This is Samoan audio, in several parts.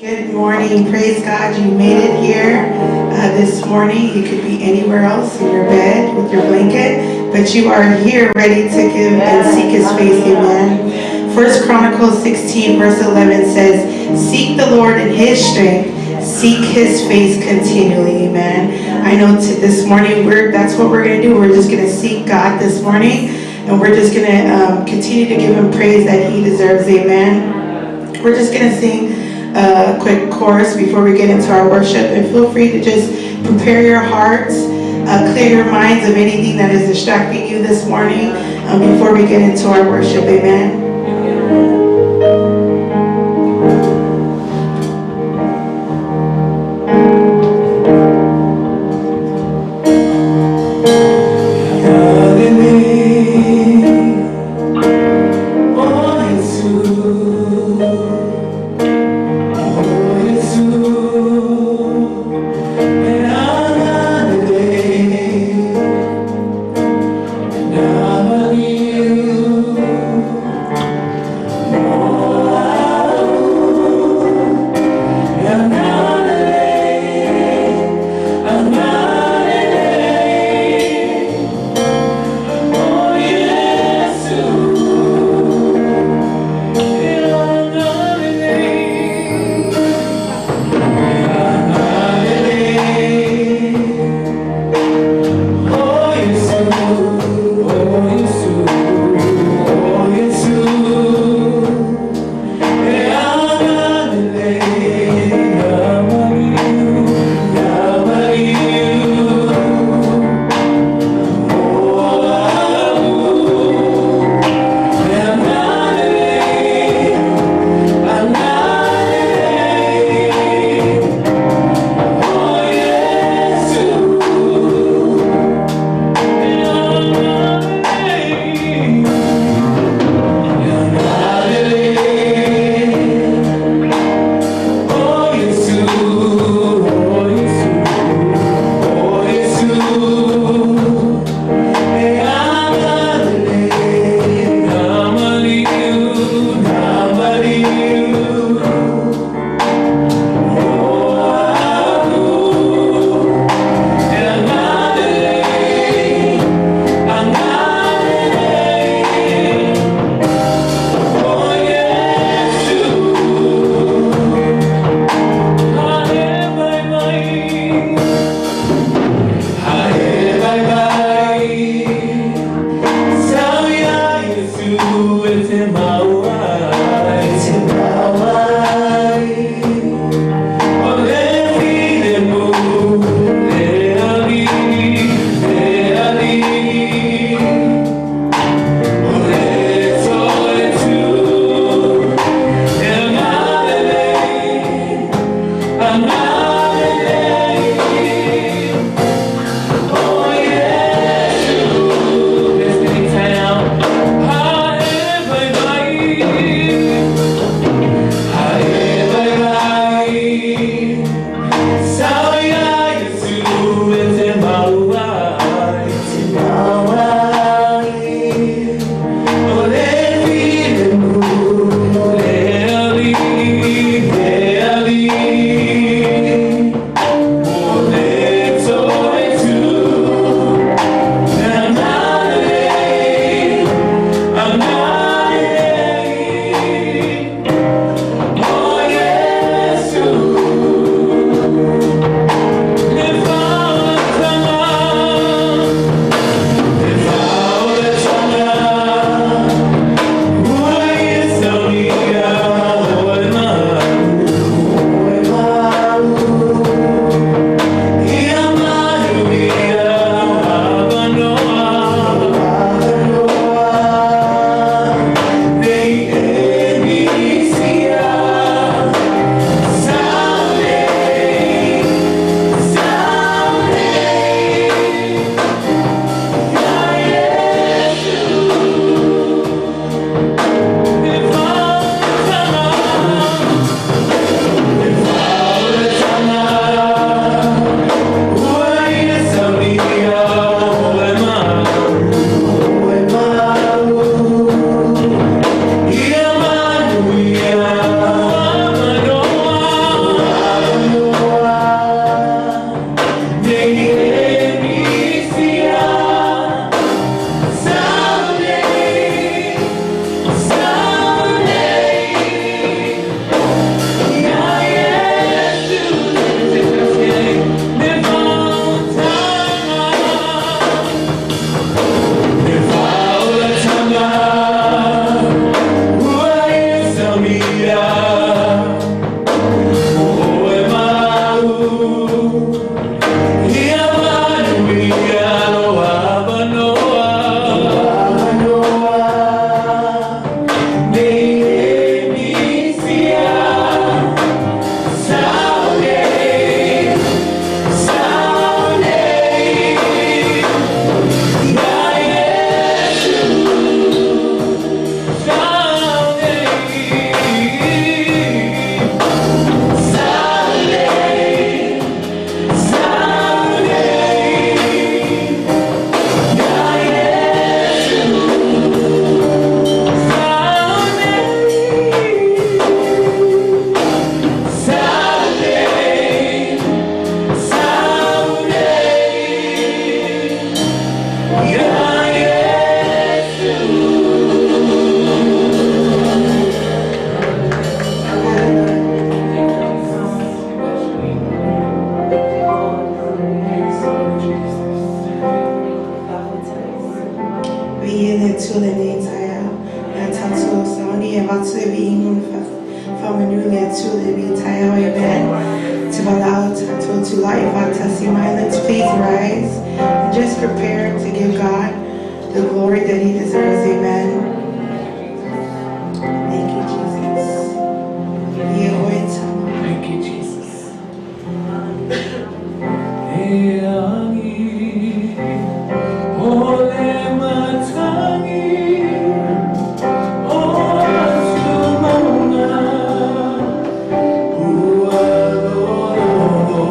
Good morning. Praise God, you made it here this morning. You could be anywhere else in your bed with your blanket, but you are here ready to give and seek His face. Amen. 1 Chronicles 16, verse 11 says, "Seek the Lord in His strength. Seek His face continually." Amen. I know this morning that's what we're going to do. We're just going to seek God this morning, and we're just going to continue to give Him praise that He deserves. Amen. We're just going to sing a quick chorus before we get into our worship, and feel free to just prepare your hearts, clear your minds of anything that is distracting you this morning before we get into our worship. Amen. Hallelujah. Atua lenei taeao, amen. Te valaau tatou tulai faatasi mai. Let's please rise and just prepare to give God the glory that he deserves, amen. Thank you, Jesus. Ia oe tama. Thank you, Jesus. E agi o le matagi o atu mauga ua lolo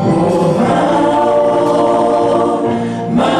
o vao ma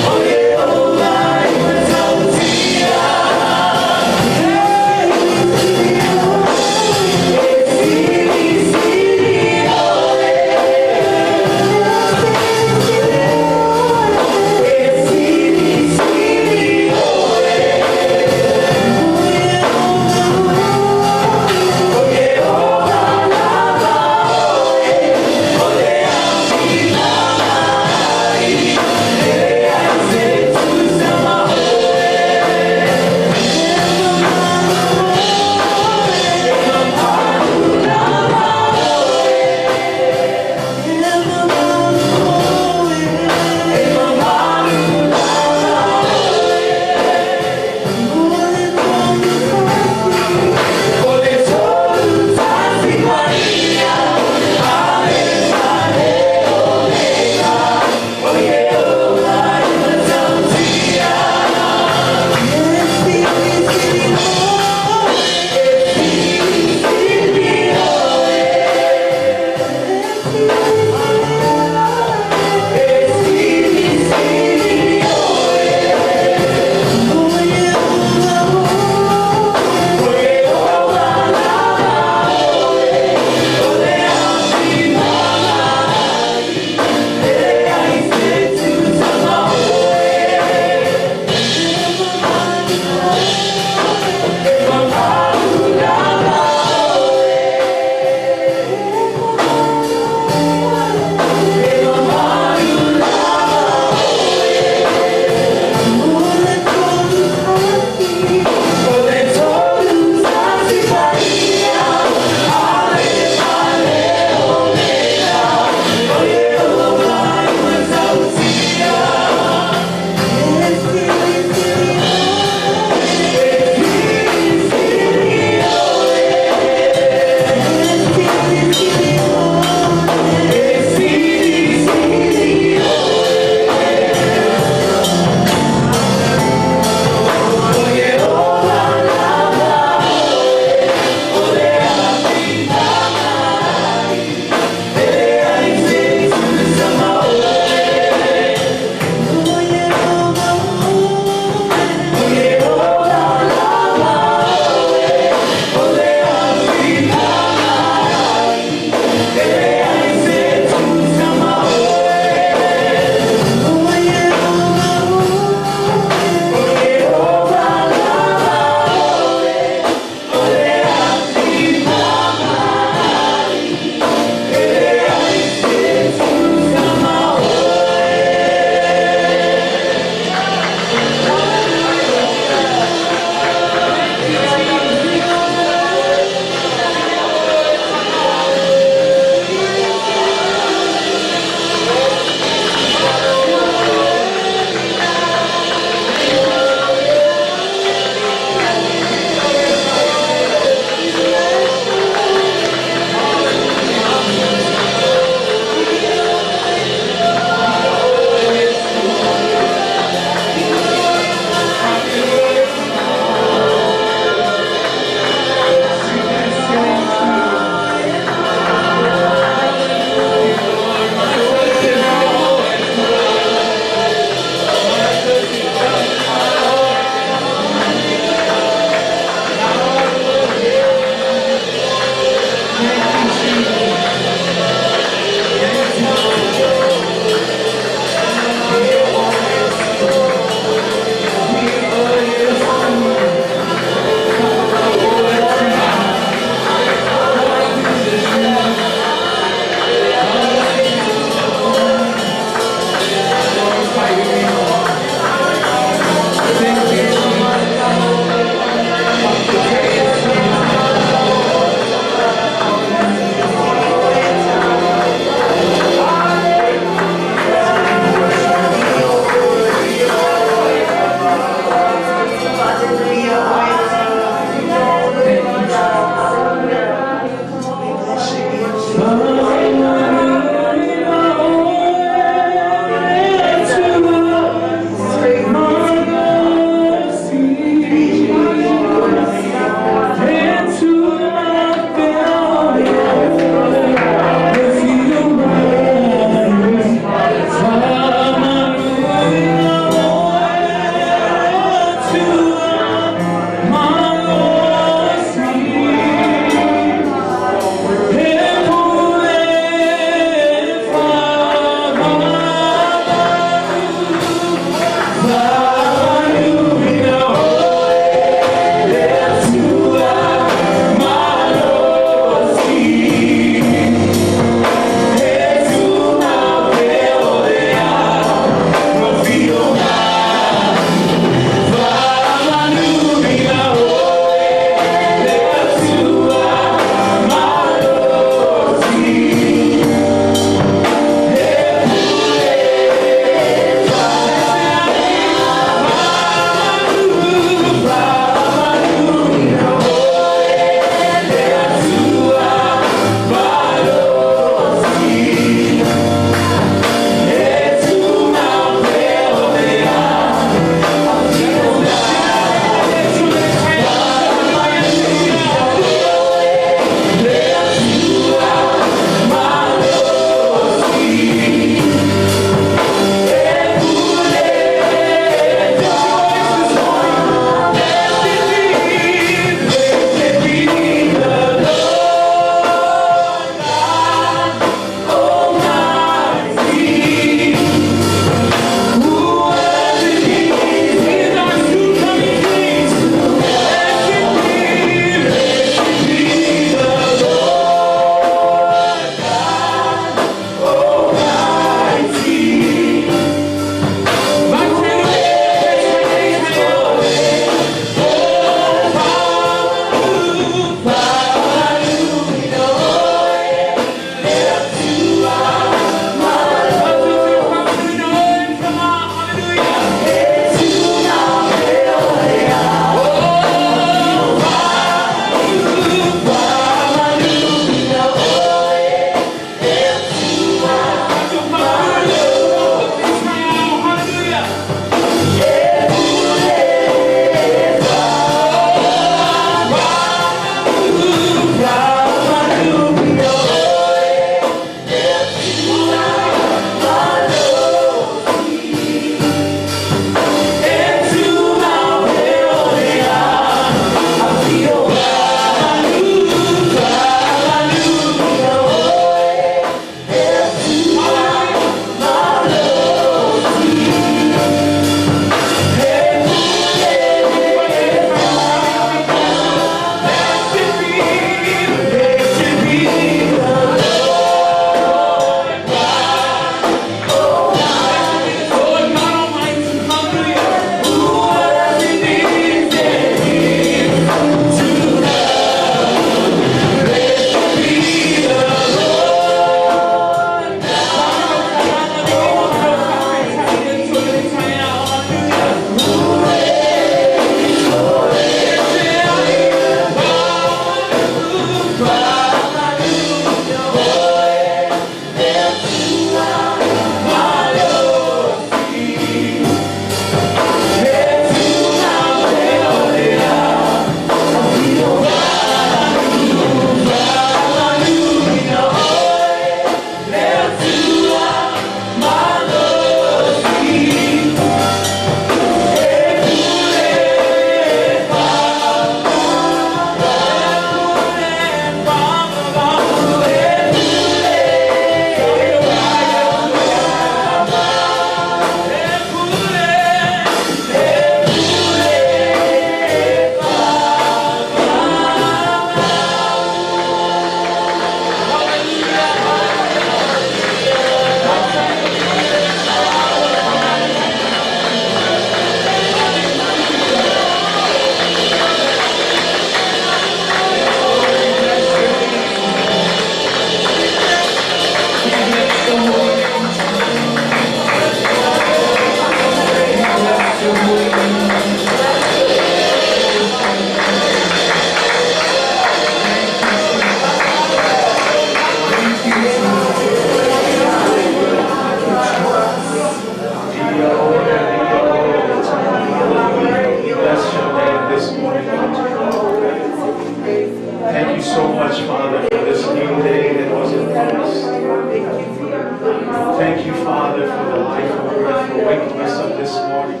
for the life of breath, for waking us up this morning,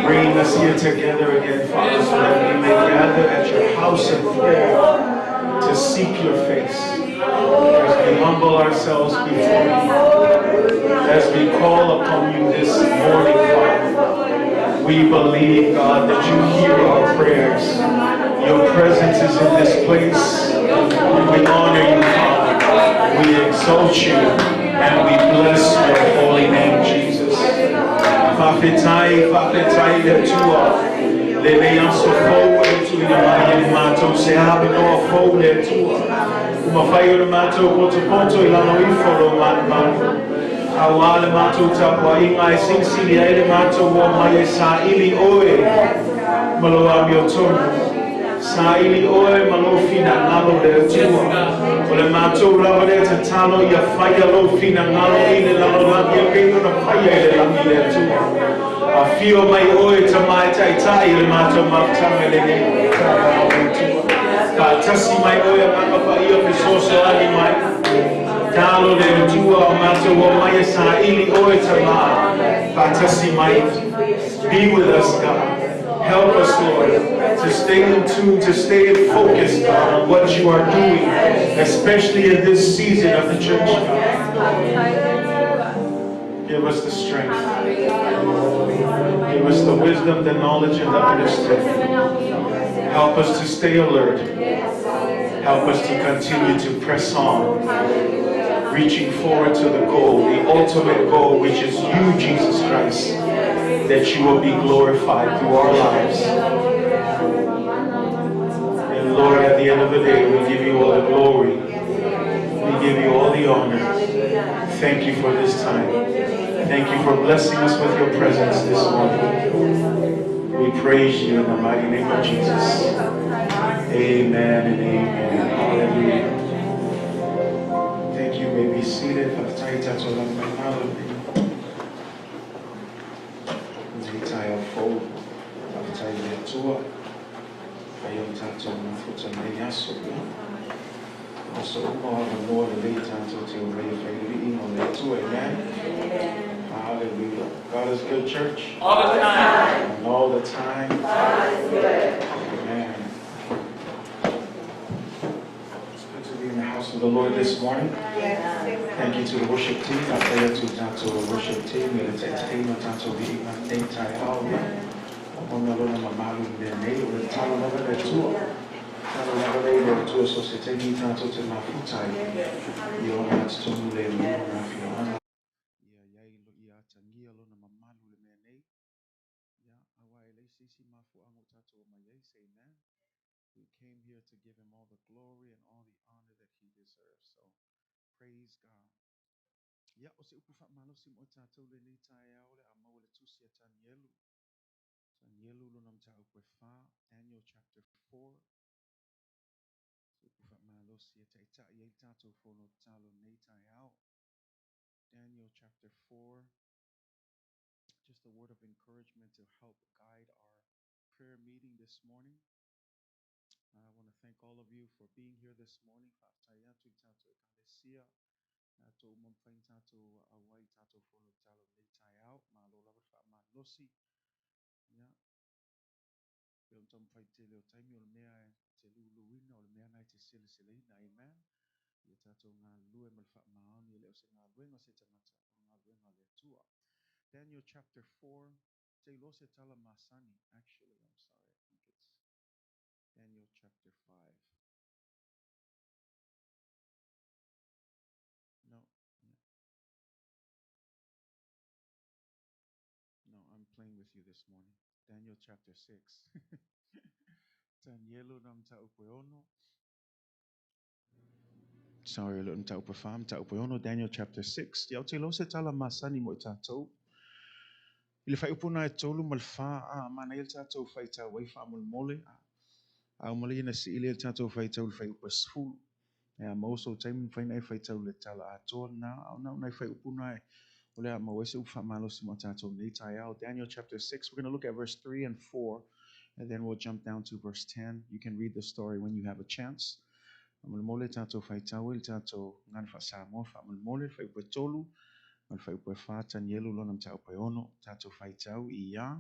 bringing us here together again, Father, so that we may gather at your house in prayer to seek your face. As we humble ourselves before you, as we call upon you this morning, Father, we believe, God, that you hear our prayers. Your presence is in this place. We honor you, Father. We exalt you and we bless your holy name, Jesus. Faafetai, faafetai i le Atua. Lenei aso fou e tuuina mai ia i matou se avanoa fou le Atua. Ua mafai ona matou potopoto i lalo ifo o lou malumalu. Auā le matou tapuaiga e silisili ai le matou omai e saili oe ma lou amiotonu. Saili oe ma lou finagalo le Atua. O le matou lava lea tatalo ia faia lou finagalo i le lalolagi e pei ona faia i le lagi le Atua. Afio mai oe Tama e taitai i le matou mafutaga i lenei taeao le Atua. Faatasi mai oe Agaga Paia fesoasoani mai. Talo le Atua o matou omai e saili oe Tama. Faatasi mai. Be with us, God. Help us, Lord, to stay in tune, to stay in focus, God, on what you are doing, especially in this season of the church, God. Give us the strength. Give us the wisdom, the knowledge, and the understanding. Help us to stay alert. Help us to continue to press on, reaching forward to the goal, the ultimate goal, which is you, Jesus Christ, that you will be glorified through our lives. And Lord, at the end of the day, we give you all the glory. We give you all the honor. Thank you for this time. Thank you for blessing us with your presence this morning. We praise you in the mighty name of Jesus. Amen and amen. Hallelujah. Thank you. You may be seated. Faafetai tatou lagi mai malo lenei taeao fou. Faafetai i le Atua. Fai o tatou mafuta lenei aso. Aso uma o avanoa lelei tatou te omai e fai le viiga o le Atua. Amen. Hallelujah. God is good, church. All the time. And all the time. God is good. Amen. It's good to be in the house of the Lord this morning. Yes. Thank you to the worship team. Faafetai atu tatou worship team. I le taitaiga o tatou viiga lenei taeao. Ia. Ona lona mamalu i mea nei. O le tatalo lava le Atua. Tatalo lava lea i le Atua so se taimi tatou te mafuta ai. I ona totonu le lua na afioaga. Ia iai ia atagia lona mamalu i le mea nei. Ia, auā e leai se isi mafuaaga o tatou omai ai. Say amen. We came here to give him all the glory and all the honor that he deserves. So, praise God. Ia, o se upu faamalosi mo i tatou lenei taeao o le a maua i le tusi a Tanielu. Tanielu lona mataupu e fa, Daniel chapter 4. Se upu faamalosi e taitai ai le tatou fono tatalo lenei taeao. Daniel chapter 4. Just a word of encouragement to help guide our prayer meeting this morning. I want to thank all of you for being here this morning. Faafetai atu i tatou ekalesia. Tatou uma mafai tatou auai tatou fono tatalo lenei taeao. Malo lava le faamalosi. Ia, pe ona taumafai tele o taimi o le mea e te luluina, o le mea na e te seleseleina. Amen. Ia tatou galulue ma le faamaoni e le o se galuega a se tagata, o le galuega a le Atua. Daniel chapter 4. Te iloa se tala masani. Actually, I'm sorry. I think it's Daniel chapter 5. No. Yeah. No, I'm playing with you this morning. Daniel chapter 6. Tanielu na mataupu e ono. Sorry, le mataupu e fa, mataupu e ono, Daniel chapter 6. Ia, ou te iloa se tala masani mo i tatou. I le faaiupu na e tolu ma le fa, a manaia le tatou faitau ai faamolemole. A uma lea ona sii lea le tatou faitau i le faaiupu e 10. E a maua sou taimi mafai ona e faitau i le tala atoa lena, a o na o nai faaiupu na e o le a maua ai se upu faamalosi mo tatou nei taeao. Daniel chapter 6, we're going to look at verse 3 and 4, and then we'll jump down to verse 10. You can read the story when you have a chance. Faamolemole tatou faitau ai le tatou gagana faa-Samoa faamolemole le faaiupu e tolu Ma le fuaiupu e 4, Tanielu lona mataupu e 6, tatou faitau i a.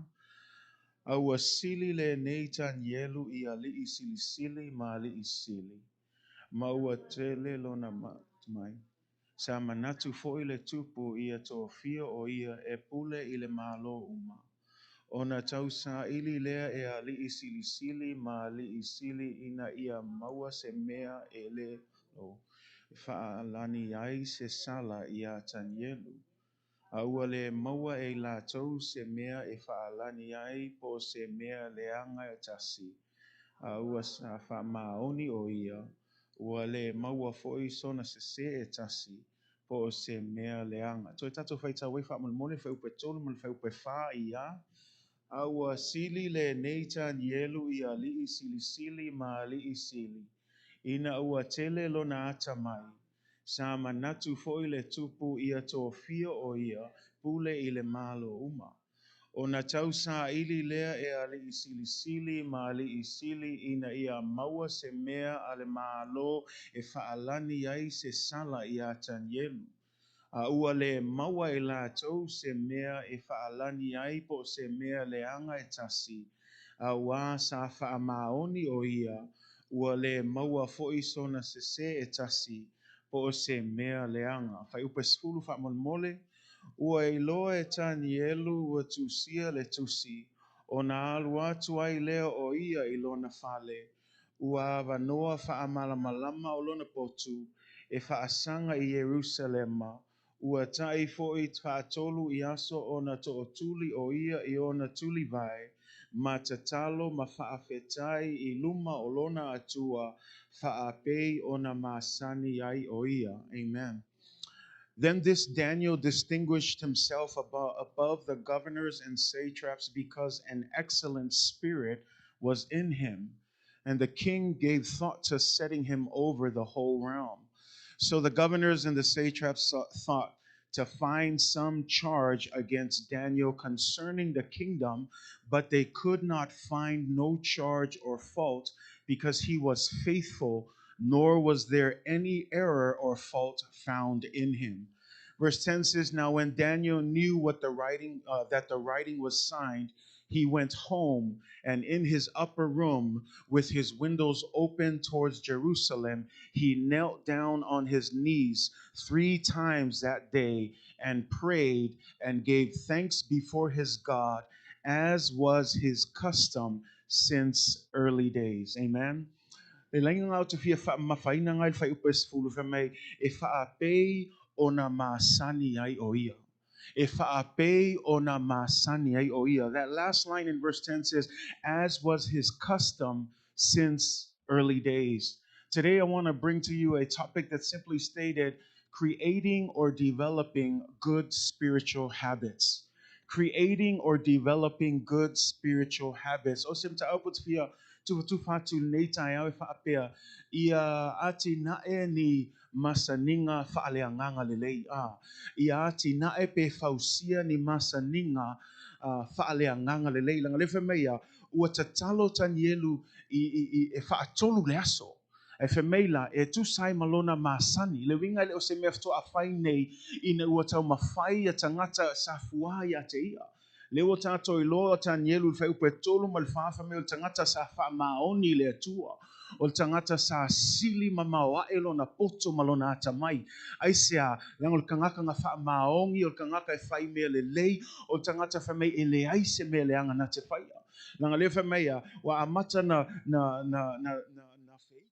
A ua sili lenei Tanielu i alii silisili ma alii sili, ma ua tele lona mai. Sa manatu foi le tupu ia tofia o ia e pule i le malo uma. Ona tausaili lea e alii silisili ma alii sili ina ia maua se mea e le o faalani ai se sala ia Tanielu. A ua le maua e i latou se mea e faalani ai po o se mea leaga e tasi. A ua sa faamaoni o ia, ua le maua foi sona sese e tasi po o se mea leaga. Toe tatou faitau ai faamolemole fuaiupu e 3 ma le fuaiupu e 4 i a. A ua sili lenei Tanielu i alii silisili ma alii sili, ina ua tele lona atamai. Sa manatu foi le tupu ia tofia o ia pule i le malo uma. Ona tausaili lea e alii silisili ma alii sili ina ia maua se mea a le malo e faalani ai se sala ia Tanielu. A ua le maua e latou se mea e faalani ai po o se mea leaga e tasi. Auā sa faamaoni o ia, ua le maua foi sona sese e tasi po o se mea leaga. Fuaiupu e 10 faamolemole, ua iloa e Tanielu ua tusia le tusi, ona alu atu ai lea o ia i lona fale, ua avanoa faamalamalama o lona potu e faasaga i Ierusalema, ua tai foi faatolu i aso ona tootuli o ia i ona tulivae, ma tatalo ma faafetai i luma o lona Atua, faapei ona masani ai o ia. Amen. Then this Daniel distinguished himself above the governors and satraps because an excellent spirit was in him. And the king gave thought to setting him over the whole realm. So the governors and the satraps thought to find some charge against Daniel concerning the kingdom, but they could not find no charge or fault because he was faithful, nor was there any error or fault found in him. Verse 10 says, Now when Daniel knew what the writing, that the writing was signed, he went home, and in his upper room, with his windows open towards Jerusalem, he knelt down on his knees 3 times that day and prayed and gave thanks before his God, as was his custom since early days. Amen. Le laina ngā o te fia whaamafaina ngai le fuaiupu e 10 fai mai e faapei ona masani ai o ia. E faapei ona masani ai o ia. That last line in verse 10 says, as was his custom since early days. Today I want to bring to you a topic that simply stated, creating or developing good spiritual habits. Creating or developing good spiritual habits. O se mataupu te fia tufatufa atu nei taeao e faapea ia ati nae ni masaninga faaleagaga lelei. Ia ati nae pe fausia ni masaninga faaleagaga lelei. Langa le fai mai ia, ua tatalo Tanielu i e faatolu le aso. E fai mai la, e tusa ai ma lona masani. Le uiga e le o se mea faatoa fai nei ina ua taumafai ia tagata sa fuā ia te ia. Le ua tātou iloa Tanielu le fuaiupu e 3 ma le 4 fai mai o le tagata sa faamaoni i le Atua. O le tagata sa sili mamao ae lona poto ma lona atamai. Ai se a, leaga o le tagata na faamaoni, o le tagata e fai mea lelei, o le tagata fai mai e leai se mea leaga na te faia. Leaga lea fai mai ia, ua amata na, na, na, na, na, na fei.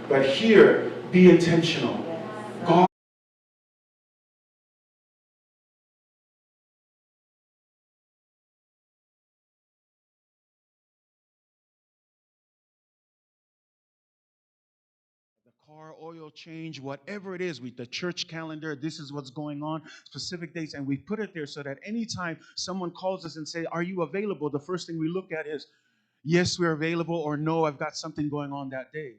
But here, be intentional. God the car oil change, whatever it is, we the church calendar, this is what's going on, specific dates, and we put it there so that anytime someone calls us and say, "Are you available?" The first thing we look at is, "Yes, we're available," or "No, I've got something going on that day."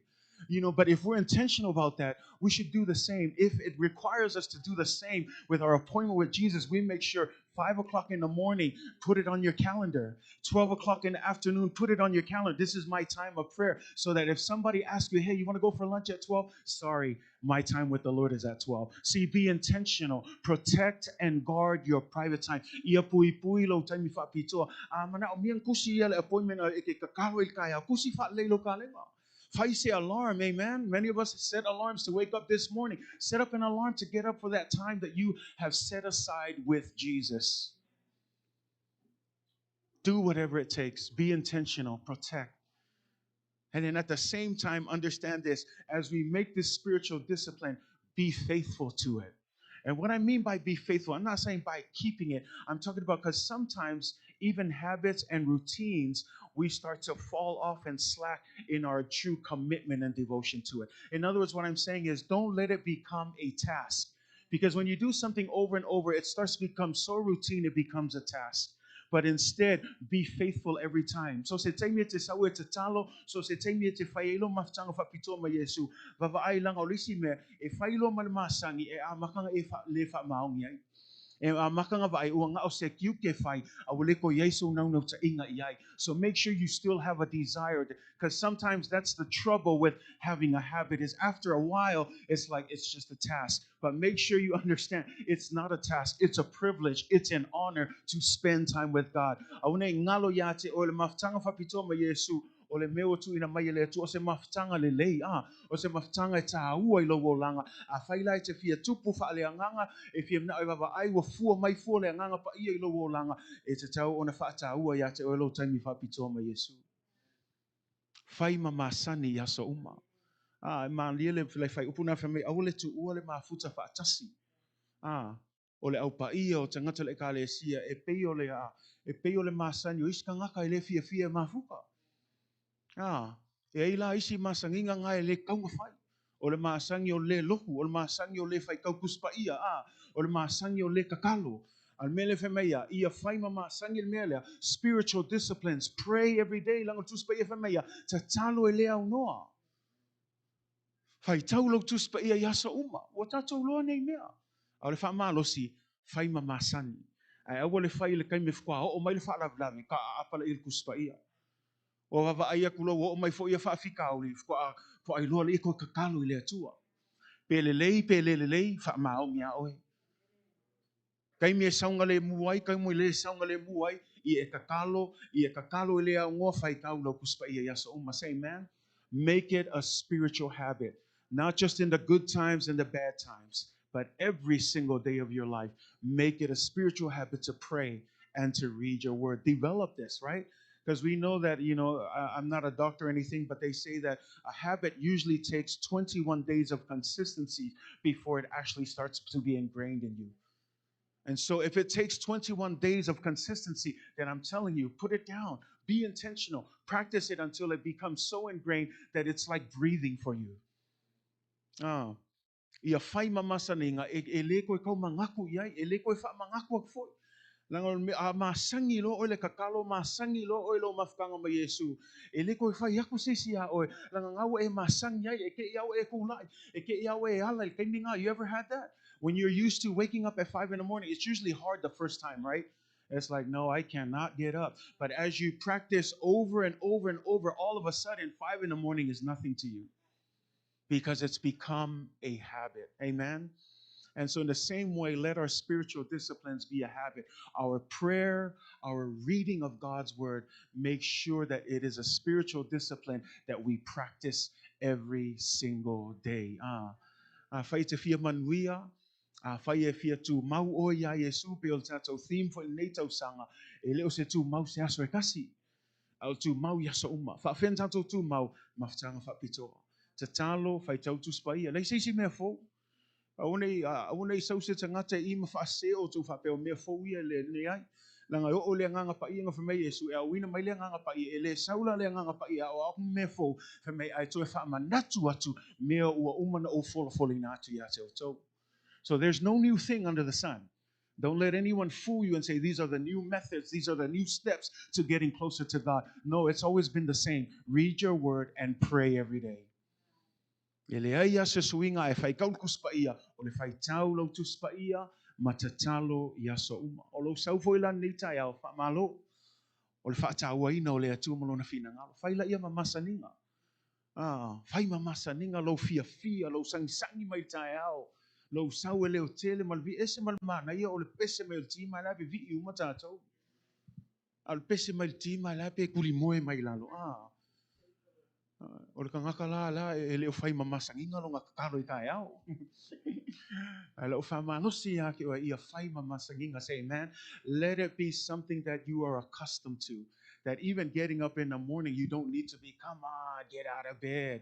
You know, but if we're intentional about that, we should do the same. If it requires us to do the same with our appointment with Jesus, we make sure 5 o'clock in the morning, put it on your calendar. 12 o'clock in the afternoon, put it on your calendar. This is my time of prayer. So that if somebody asks you, hey, you want to go for lunch at 12? Sorry, my time with the Lord is at 12. See, be intentional. Protect and guard your private time. Ia pui pui lo taimi whaapitoa. A mana o miang kusi ia le appointment e ke kakalo i kaya. Kusi whaalei lo kalenga. Faise alarm, amen. Many of us set alarms to wake up this morning. Set up an alarm to get up for that time that you have set aside with Jesus. Do whatever it takes. Be intentional. Protect. And then at the same time, understand this. As we make this spiritual discipline, be faithful to it. And what I mean by be faithful, I'm not saying by keeping it. I'm talking about because sometimes even habits and routines, we start to fall off and slack in our true commitment and devotion to it. In other words, what I'm saying is don't let it become a task. Because when you do something over and over, it starts to become so routine, it becomes a task. But instead, be faithful every time. So se taimi e te sau e te talo, so se taimi e te whaielo mafutanga whapitoa ma Yesu, vava ai langa o lisi mea, e whailo ma le masangi, e a makanga e wha, le wha maongi ai. E a makanga vai ua ngao se kiu ke whai, a ua ko Yesu nau nau ta inga i ai. So make sure you still have a desire, because sometimes that's the trouble with having a habit, is after a while, it's like it's just a task. But make sure you understand it's not a task, it's a privilege, it's an honor to spend time with God. A une ngalo ia te o le mafutanga whapitoa ma Yesu, o le mea o tu ina mai e le atu, o se mafutanga le lei, o se mafutanga e tā ua i lau olanga, a whaila e te fia tupu wha le anganga, e fia mna e wawa ai, ua fua mai fua le anganga pa ia i lau olanga, e te tau ona wha tā ua ia te o lo taimi whapitoa ma Yesu. Whai ma masani i aso uma. E maa le le whai upuna wha mei, au le tu ua le mafuta wha atasi. O le au paia o tangata le ekalesia, e pei o le a, e pei o le masani, o isi kangaka e le fia fia mafuka. E ai la isi masanginga ngai le kaunga whai. O le masangi o le lohu, o le masangi o le whai kaukuspa ia, o le masangi o le kakalo. Al mele wha meia, ia whai ma masangi le mea lea, spiritual disciplines, pray every day, langa tuspa ia wha meia, tatalo e lea au noa. Whai tau lau tuspa ia i asa uma, ua tātou loa nei mea. A le wha malosi, whai ma masani. Ai aua le whai le kaime whakwa, o mai le wha lavi, ka apala i le kuspa ia. O wawa ai aku lau, o mai fo ia wha whikauli, whakwa fo ai loa le iko kakalo i le atua. Pe le lei, pe le le lei, wha maongi a oe. Kai me saunga le muai, kai mo le saunga le muai, i e kakalo i le au ngoa whai tau lau kuspa ia i asa uma. Say, man, make it a spiritual habit. Not just in the good times and the bad times, but every single day of your life. Make it a spiritual habit to pray and to read your word. Develop this, right? Because we know that, you know, I'm not a doctor or anything, but they say that a habit usually takes 21 days of consistency before it actually starts to be ingrained in you. And so if it takes 21 days of consistency, then I'm telling you, put it down. Be intentional. Practice it until it becomes so ingrained that it's like breathing for you. Ia whai mamasaninga, e le koe kau mangaku iai, e le koe wha mangaku aku foi. Langa a masangi lo oe le kakalo, masangi lo oe lo mafukanga ma Yesu. E le koe whai aku sisi a oe, langa ngau e masangi ai, e ke iau e kulai, e ke iau e ala, e kaimi ngā. You ever had that? When you're used to waking up at 5 in the morning, it's usually hard the first time, right? It's like, no, I cannot get up. But as you practice over and over and over, all of a sudden, 5 in the morning is nothing to you. Because it's become a habit. Amen? And so in the same way, let our spiritual disciplines be a habit. Our prayer, our reading of God's word, make sure that it is a spiritual discipline that we practice every single day. Whai te fia manuia, whai e fia tū mau o ia Yesu pe o le tātou theme fo i nei tausanga, e leo se tū mau se aso e kasi, au tū mau i aso uma. Wha when tātou tū mau, mafutanga whapitoa. Tatalo, faitau Tusi Paia. Leai se isi mea fou. Aua ne i, aua ne i sau se tagata i i ma faasese outou faapea o mea fou ia e leai. Leaga e oo i le Agaga Paia na fai mai Iesu e aoina mai le Agaga Paia, e le sau la le Agaga Paia e aoao atu mea fou, fai mai ae toe faamanatu atu mea ua uma na ou folafolaina atu ia te outou. So there's no new thing under the sun. Don't let anyone fool you and say these are the new methods, these are the new steps to getting closer to God. No, it's always been the same. Read your word and pray every day. E leai lava se suiga ae faitau le Tusi Paia, o le faitau lau Tusi Paia ma tatalo i aso uma. O lou sau foi la lenei taeao, faamalo o le faatauaina o le Atua ma Lona finagalo. Fai laia ma masaniga. Ah, fai ma masaniga lou fiafia, lou sagisagi mai le taeao, lou sau e leotele ma le vii ese ma le manaia o le pese mai o le ti ma la e vivii uma tatou. A o le pese mai le ti ma la e pe kulimoe mai lalo. Ah, o le tagata la la e le o fai ma masagiga lona tatalo i taeao. Ae lau faamalosi ia te oe ia fai ma masagiga. Say amen. Let it be something that you are accustomed to. That even getting up in the morning, you don't need to be, come on, get out of bed.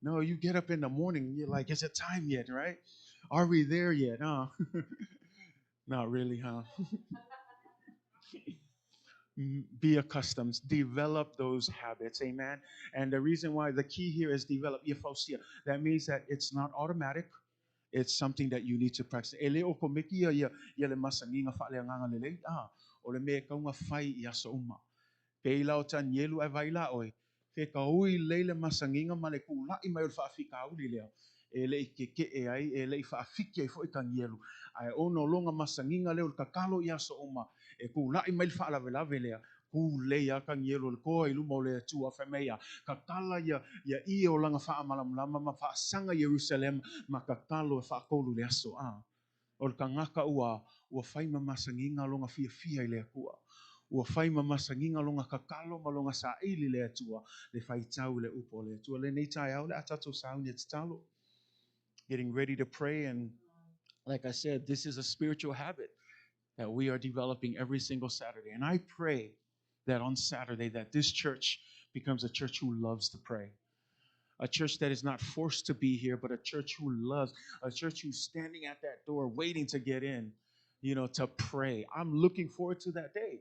No, you get up in the morning and you're like, is it time yet, right? Are we there yet? Huh? Not really, huh? Be accustomed, develop those habits, amen. And the reason why the key here is develop, ia fausia. That means that it's not automatic. It's something that you need to practice. E le o komeki ia ia, ia le masagiga faaleagaga lelei, ah, o le mea e tau na fai i aso uma. Pei la o Tanielu ae vai la oe, fe ka ui lelei le masagiga ma le kula'i mai o le faafitauli lea, e le i keke'e ai, e le i faafiki ai foi Tanielu. Ae ona o lona masagiga lea o le tatalo i aso uma, e kula'i mai le faalavelave lea, ku lei lava Tanielu o le toa i luma o le Atua, fai mai ia, tatala ia, ia ie o lana faamalamalama ma faasaga Ierusalema ma tatalo e faatolu le aso. A o le tagata ua, ua fai ma masagiga lona fiafia i le Atua. Ua fai ma masagiga lona tatalo ma lona saili i le Atua, le faitau i le upu a le Atua. Lenei taeao o le a tatou sauni e tatalo. Getting ready to pray, and like I said, this is a spiritual habit that we are developing every single Saturday. And I pray that on Saturday that this church becomes a church who loves to pray. A church that is not forced to be here, but a church who loves, a church who's standing at that door waiting to get in, to pray. I'm looking forward to that day.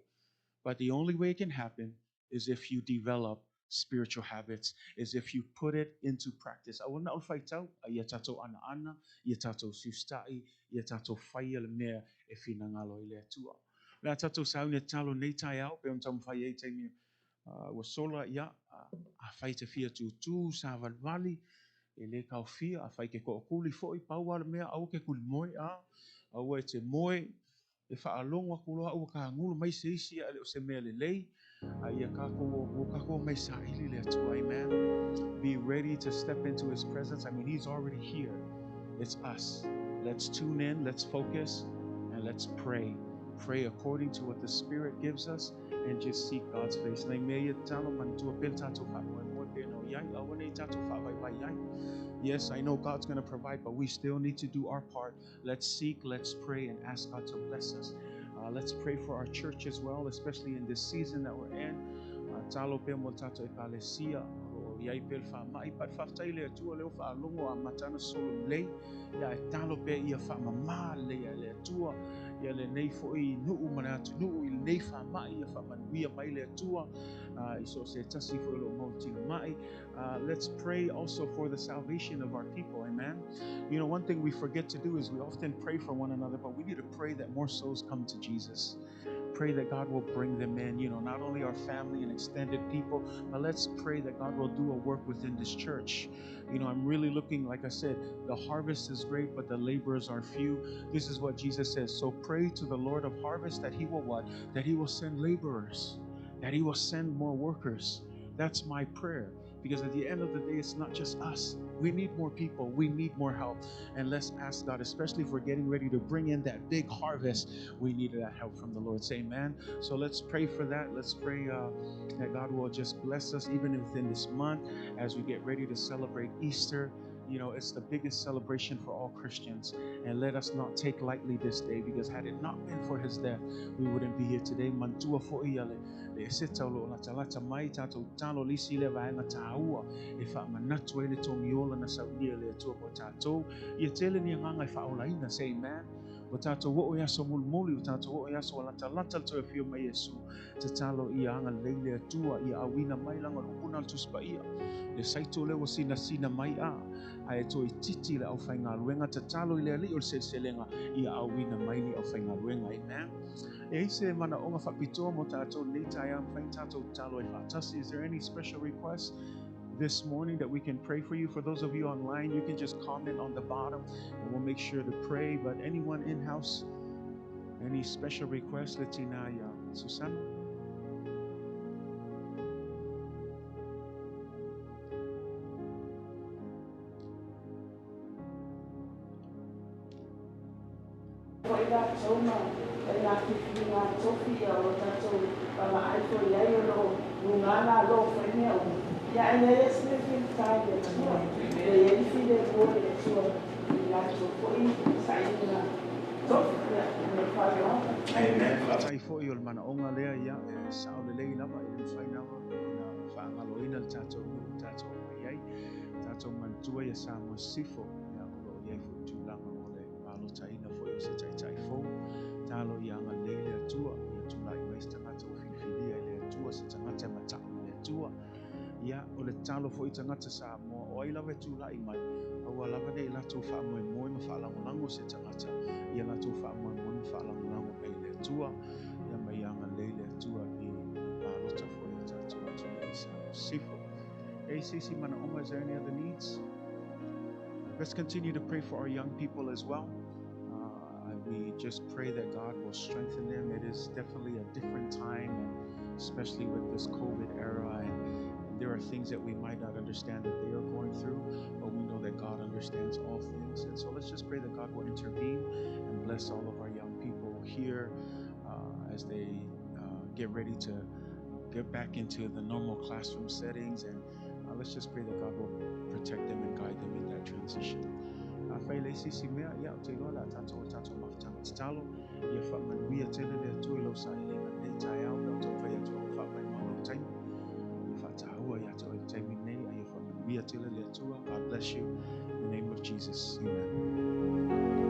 But the only way it can happen is if you develop spiritual habits, is if you put it into practice. Aua na o le faitau, a ia tatou anaana, ia tatou siusitai, ia tatou faia le mea e finagalo i le Atua. Le a tatou sauni e tatalo nei taeao, pe ona taumafai ai taimi ua sola, ia, afai e te fia tūtū, savalivali, e le taofia, afai e te tookuli foi, pau lava le mea, aua te kulimoe, a, aua e te moe, e faalogo atu loa ua tagulu mai se isi ae le o se mea lelei, a ia tatou ua tatou omai saili le Atua. Amen. Be ready to step into His presence. I mean, He's already here. It's us. Let's tune in, let's focus, and let's pray. Pray according to what the Spirit gives us and just seek God's face. Nei mea ia tatalo manatua pea le tatou faamoemoe pe na o iai, aua ne i tatou faavaivai ai. Yes, I know God's going to provide, but we still need to do our part. Let's seek, let's pray, and ask God to bless us. Let's pray for our church as well, especially in this season that we're in. Talo pea mo le tatou ekalesia, o lo o iai pea le faamai, but faafetai i le Atua lea ua faalogo amata ana solo lelei, ia e talo pea ia faamama lelei e le Atua, ia lenei foi nuu ma le atunuu i lenei faamai, ia faamanuia mai le Atua, i so o se tasi foi o lo o mautino mai. Let's pray also for the salvation of our people. Amen. One thing we forget to do is we often pray for one another, but we need to pray that more souls come to Jesus. Pray that God will bring them in, not only our family and extended people, but let's pray that God will do a work within this church. I'm really looking, like I said, the harvest is great, but the laborers are few. This is what Jesus says. So pray to the Lord of harvest that He will what? That He will send laborers, that He will send more workers. That's my prayer. Because at the end of the day, it's not just us. We need more people. We need more help. And let's ask God, especially if we're getting ready to bring in that big harvest, we need that help from the Lord. Say amen. So let's pray for that. Let's pray that God will just bless us even within this month as we get ready to celebrate Easter. It's the biggest celebration for all Christians. And let us not take lightly this day, because had it not been for his death, we wouldn't be here today. Manatua fo'i ia le Eseta o lo o latalata mai tatou tatalo le isi lea vaega taua e faamanatu ai le togiola na saunia e le Atua mo tatou. Ia tele ni agaga e faaolaina, say amen. Ua tatou oo i aso mulimuli, ua tatou oo i aso ua latalata le toe afio mai Iesu. Tatalo ia agalelei le Atua ia auina mai lana upu na o le Tusi Paia. Le saito lea ua sinasina mai a, ae toeitiiti le aufaigaluega. Tatalo i le Alii o le seleselega ia auina mai ni aufaigaluega. Amen. E i ai se manaoga faapitoa mo tatou i lenei taeao e mafai ona tatou tatalo ai faatasi? Is there any special request this morning that we can pray for you? For those of you online, you can just comment on the bottom and we'll make sure to pray. But anyone in-house, any special requests? Le tina ia Susana. Foi latou ma e nā filifiliga tofi ia o lo tatou vaavaai foi i ai o lo o luga lalo foi mea uma, ia ae leai lava se mea e faigata i le Atua. E i ai le filemu o le Atua i latou foi sailiga tofi, ia, ma le faaaloalo. Amen. Faafetai foi o le manaoga lea ia e sao lelei lava e le mafai lava ona faagaloina le tatou nuu tatou omai ai. Tatou manatua ia Samoa Sisifo ia o lo o i ai foi tulaga o le palotaina foi o se taitai fou. Talo ia agalelei le Atua ia tulai mai se tagata ua filifilia e le Atua, se tagata e mata'u i le Atua. Ia o le tatalo foi i tagata Samoa o ai lava e tulai mai, aua lava ne i latou faamoemoe ma faalagolago se tagata, ia latou faamoemoe ma faalagolago pea i le Atua. Ia ma ia agalelei le Atua i palota foi a tatou atunuu i Samoa Sisifo. E i ai se isi manaoga? Is there any other needs? Let's continue to pray for our young people as well. We just pray that God will strengthen them. It is definitely a different time, and especially with this COVID era, and there are things that we might not understand that they are going through, but we know that God understands all things. And so let's just pray that God will intervene and bless all of our young people here as they get ready to get back into the normal classroom settings. And let's just pray that God will protect them and guide them in that transition. Afai e leai se isi mea, ia, ou te iloa o le a tatou o le tatou mafutaga tatalo, ia faamanuia tele le Atua i lau sailiga i lenei taeao, pe a ou taumafai atu au e faamaumau lou taimi, ia faataua ia te oe i le taimi lenei, a ia faamanuia tele le Atua. God bless you. In the name of Jesus. Amen.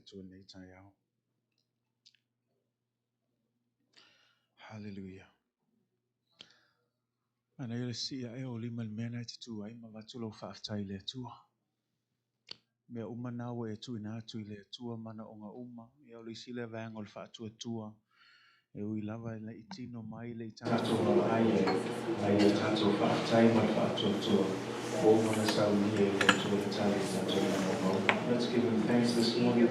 Atua i lenei taeao. Hallelujah. Manaia le sii ae o lima i le mea lena e te tu ai ma avatu lau faafetai i le Atua. Mea uma na ua e tuuina atu i le Atua, manaoga uma, ia o le isi lea vaega o le faatuatua, e ui lava e le i tino mai, le i tatou vaavaai i ai, a ia tatou faafetai ma le faatuatua, ua uma ona saunia e le Atua le tali i tatou manaoga uma. Let's give him thanks this morning.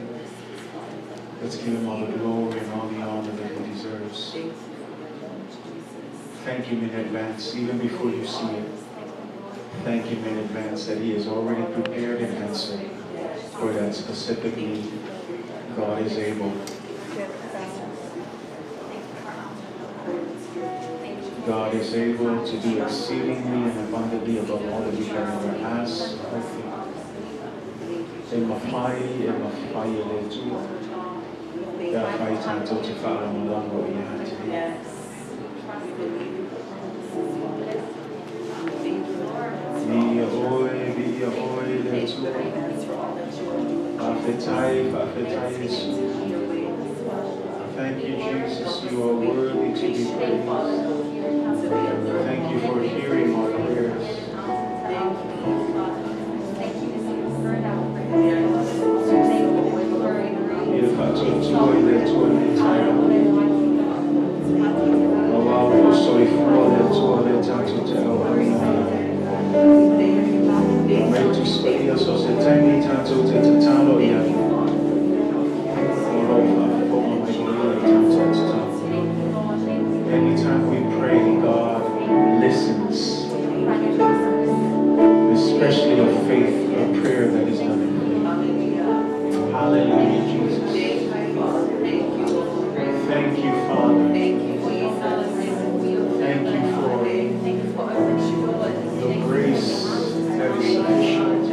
Let's give him all the glory and all the honor that he deserves. Thank him in advance, even before you see it. Thank him in advance that he has already prepared an answer for that specific need. God is able. God is able to do exceedingly and abundantly above all that we can ever ask or think. E mafai, e mafai e le Atua. Pe afai tatou te faalagolago ia te Ia. Viia oe, viia oe le Atua. Faafetai, faafetai Iesu. Thank you, Jesus. You are worthy to be praised. Thank you for hearing our prayers. Ia faatuatua i le Atua i lenei taeao. Aua o lo o soifua le Atua lea tatou te auauna ai. Fai mai le Tusi Paia so o se taimi tatou te tatalo i ai, o lo o faafofoga mai o Ia i tatou tatalo. Anytime we pray, God listens. Especially a faith, a prayer that is done in faith. Hallelujah, Jesus. Thank you, Father. Thank you for the grace that is sufficient.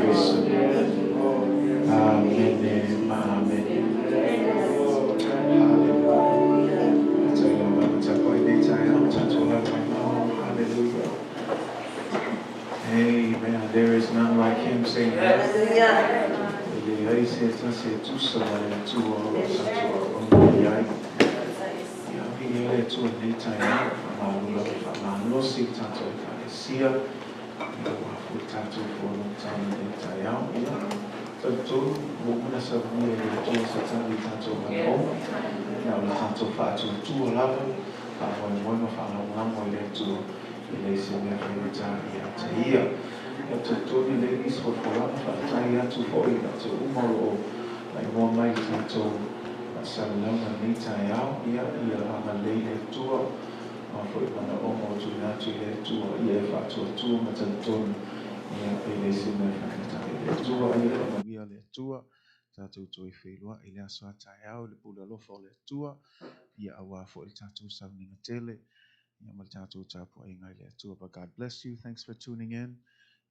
Keriso. Amene ma amene. Hallelujah. Amen. There is none like him. Say amen. But God bless you. Thanks for tuning in.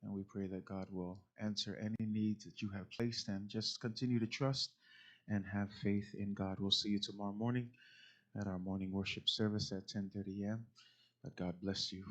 And we pray that God will answer any needs that you have placed, and just continue to trust and have faith in God. We'll see you tomorrow morning at our morning worship service at 10:30 a.m. But God bless you.